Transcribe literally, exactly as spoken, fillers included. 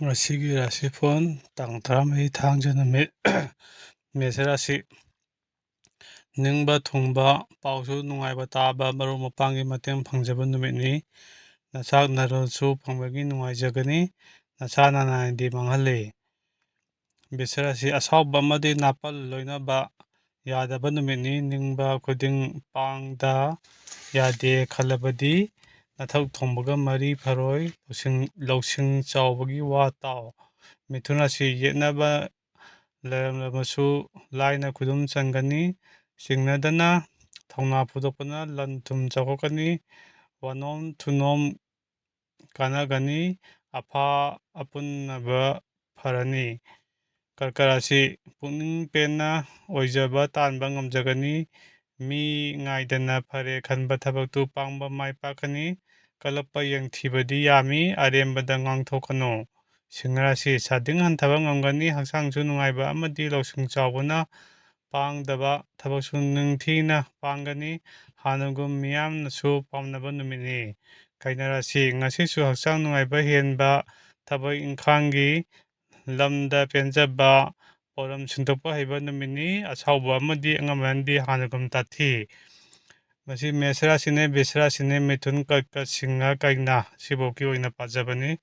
ꯉꯁꯤꯒꯤ ꯔꯥꯁꯤꯐꯣꯟ ꯇꯥꯡ ꯇꯔꯥꯃꯔꯤ ꯊꯥꯡꯖ ꯅꯨꯃꯤꯠ꯫ ꯃꯦꯁ ꯔꯥꯁꯤ: ꯅꯤꯡꯕ ꯊꯨꯡꯕ, ꯄꯥꯎꯁꯨ ꯅꯨꯡꯉꯥꯏꯕ ꯇꯥꯕ, ꯃꯔꯨꯞ ꯃꯄꯥꯡꯒꯤ ꯃꯇꯦꯡ ꯐꯪꯖꯕ ꯅꯨꯃꯤꯠꯅꯤ꯫ ꯅꯁꯥ ꯅꯔꯣꯟꯁꯨ ꯐꯪꯕꯒꯤ ꯅꯨꯡꯉꯥꯏꯖꯒꯅꯤ꯫ ꯅꯁꯥ ꯅꯥꯅꯥꯏꯗꯤ ꯃꯥꯡꯍꯜꯂꯤ꯫ ꯕꯤꯁ ꯔꯥꯁꯤ: ꯑꯁꯥꯎꯕ ꯑꯃꯗꯤ ꯅꯥꯄꯜ ꯂꯣꯏꯅꯕ ꯌꯥꯗꯕ ꯅꯨꯃꯤꯠꯅꯤ꯫ ꯅꯤꯡꯕ ꯈꯨꯗꯤꯡ ꯄꯥꯡꯗ ꯌꯥꯗꯦ ꯈꯜꯂꯕꯗꯤ ꯅꯊꯧ ꯊꯣꯡꯕꯒ ꯃꯔꯤ ꯐꯔꯣꯏ꯫ ꯂꯧꯁꯤꯡ, ꯂꯧꯁꯤꯡ ꯆꯥꯎꯕꯒꯤ ꯋꯥ ꯇꯥꯎ꯫ ꯃꯤꯊꯨꯟ ꯔꯥꯁꯤ: ꯌꯦꯠꯅꯕ ꯂꯩꯔꯝꯂꯕꯁꯨ ꯂꯥꯏꯅ ꯈꯨꯗꯨꯝ ꯆꯟꯒꯅꯤ꯫ ꯆꯤꯡꯅꯗꯅ ꯊꯧꯅꯥ ꯐꯨꯗꯣꯛꯄꯅ ꯂꯟ ꯊꯨꯝ ꯆꯥꯎꯈꯠꯀꯅꯤ꯫ ꯋꯥꯅꯣꯝ ꯊꯨꯅꯣꯝ ꯀꯥꯟꯅꯒꯅꯤ꯫ ꯑꯐ ꯑꯄꯨꯟꯅꯕ ꯐꯔꯅꯤ꯫ ꯀꯔꯀ ꯔꯥꯁꯤ: ꯄꯨꯛꯅꯤꯡ ꯄꯦꯟꯅ ꯑꯣꯏꯖꯕ ꯇꯥꯟꯕ ꯉꯝꯖꯒꯅꯤ꯫ ꯃꯤ ꯉꯥꯏꯗꯅ ꯐꯔꯦ ꯈꯟꯕ ꯊꯕꯛꯇꯨ ꯄꯥꯡꯕ ꯃꯥꯏ ꯄꯥꯛꯀꯅꯤ꯫ ꯀꯜꯂꯛꯄ ꯌꯦꯡꯊꯤꯕꯗꯤ ꯌꯥꯝꯃꯤ, ꯑꯔꯦꯝꯕꯗ ꯉꯥꯡꯊꯣꯛꯀꯅꯨ꯫ ꯁꯤꯡꯍ ꯔꯥꯁꯤ: ꯆꯥꯗꯤꯡ ꯍꯟꯊꯕ ꯉꯝꯒꯅꯤ꯫ ꯍꯛꯆꯥꯡꯁꯨ ꯅꯨꯡꯉꯥꯏꯕ ꯑꯃꯗꯤ ꯂꯧꯁꯤꯡ ꯆꯥꯎꯕꯅ ꯄꯥꯡꯗꯕ ꯊꯕꯛꯁꯨ ꯅꯤꯡꯊꯤꯅ ꯄꯥꯡꯒꯅꯤ꯫ ꯍꯥꯟꯅꯒꯨꯝ ꯃꯤꯌꯥꯝꯅꯁꯨ ꯄꯥꯝꯅꯕ ꯅꯨꯃꯤꯠꯅꯤ꯫ ꯀꯩꯅ ꯔꯥꯁꯤ: ꯉꯁꯤꯁꯨ ꯍꯛꯆꯥꯡ ꯅꯨꯡꯉꯥꯏꯕ ꯍꯦꯟꯕ, ꯊꯕꯛ ꯏꯪꯈꯥꯡꯒꯤ ꯂꯝꯗ ꯄꯦꯟꯖꯕ, ꯄꯥꯎꯔꯝ ꯁꯤꯟꯗꯣꯛꯄ ꯍꯩꯕ ꯅꯨꯃꯤꯠꯅꯤ꯫ ꯑꯁꯥꯎꯕ ꯑꯃꯗꯤ ꯑꯉꯝ ꯑꯍꯟꯗꯤ ꯍꯥꯟꯅꯒꯨꯝ ꯇꯥꯊꯤ꯫ ꯃꯁꯤ ꯃꯦꯁ ꯔꯥꯁꯤꯅꯦ, ꯕꯤꯁ ꯔꯥꯁꯤꯅꯦ, ꯃꯤꯊꯨꯟ, ꯀꯔꯀ, ꯁꯤꯡꯍ, ꯀꯩꯅ, ꯁꯤꯐꯧꯒꯤ ꯑꯣꯏꯅ ꯄꯥꯖꯕꯅꯤ꯫